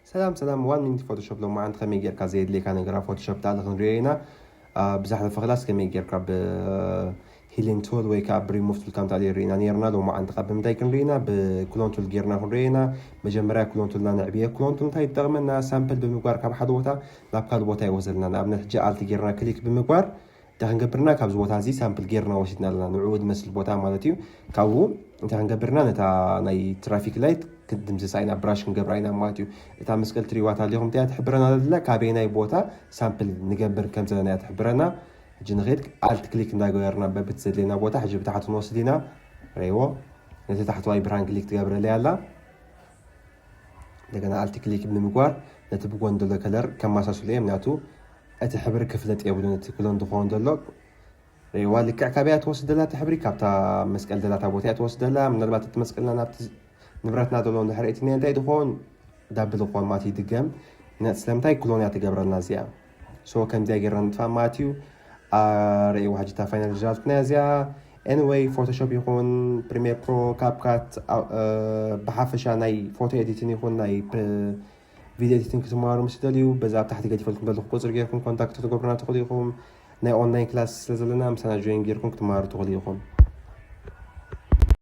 ሰላም ሰላም፣ ዋን ሚኒት ፎቶሾፕ። ሎማዓንቲ ከመይ ጌርካ ዘየድልየካ ነገራት ፎቶሾፕ ተኣለ ክንሪኦ ኢና። ብዛሕለፈ ክላስ ከመይ ጌርካ ብ ሂሊንግ ቱል ወይ ከዓ ብ ሪሙቭ ቱል ከም ተኣለ ርኢና ነርና። ሎማዓንቲ ካብ ብምንታይ ክንሪኢና? ብ ክሎን ቱል ጌርና ክንሪኦ ኢና። መጀመርያ ክሎን ቱልና ንዕብየ። ክሎን ቱል እንታይ ይጠቕመና? ሳምፕል ብምግባር ካብ ሓደ ቦታ ናብ ካልእ ቦታ ይወስደልና። ንኣብነት ሕጂ ኣልት ጌርና ክሊክ ብምግባር እንታይ ክንገብርና? ካብዚ ቦታ እዚ ሳምፕል ጌርና ወሲድና ኣለና። ንዕኡ ዝመስል ቦታ ማለት እዩ። ካብኡ እንታይ ክንገብርና? ነታ ናይ ትራፊክ ላይት ክንድምስሳ ኢና፣ ብራሽ ክንገብራ ኢና ማለት እዩ። እታ መስቀል ትሪዋታ ኣለኹም እቲኣ ትሕብረና ዘላ ካበይናይ ቦታ ሳምፕል ንገብር ከም ዘለና እያ ትሕብረና። ሕጂ ንኸይድ ኣልት ክሊክ እንዳገበርና በብቲ ዘድለየና ቦታ ሕጂ ብታሕቲ ንወስድ ኢና። ረይዎ ነቲ ታሕተዋይ ብርሃን ክሊክ ትገብረለይ ኣላ። እንደገና ኣልት ክሊክ ብምግባር ነቲ ብጎን ዘሎ ከለር ከማሳስሉ እዮም። ናቱ እቲ ሕብሪ ክፍለጥ የብሉን፣ እቲ ክሎን ዝኸውን ዘሎ። ረይዋ ልክዕ ካበያ ትወስድ ዘላ እቲ ሕብሪ? ካብታ መስቀል ዘላታ ቦታ እያ ትወስድ ዘላ። ምናልባት እቲ መስቀልና ናብቲ ንብረትና ዘሎ እንድሕር እቲ እንታይ ዝኸውን ዳብል ዝኾን ማለት ይድገም። ስለምንታይ ክሎን እያ ትገብረልና እዚኣ። ሶ ከምዚኣ ጌርና ንጥፋ ማለት እዩ። ረእይዋ ሕጂ እታ ፋይናል ሪዛልትና እዚኣ። ኤኒወይ ፎቶሾፕ ይኹን ፕሪሚየር ፕሮ፣ ካፕካት፣ ብሓፈሻ ናይ ፎቶ ኤዲቲን ይኹን ናይ ቪዲዮ ኤዲቲንግ ክትመሃሩ ምስ ደልዩ በዛ ኣብ ታሕቲ ገዲፈልኩም ዘለኹ ቁፅሪ ጌርኩም ኮንታክት ክትገብሩና ትኽእሉ ኢኹም። ናይ ኦንላይን ክላስ ስለ ዘለና ምሳና ጆይን ጌርኩም ክትመሃሩ ትኽእሉ ኢኹም።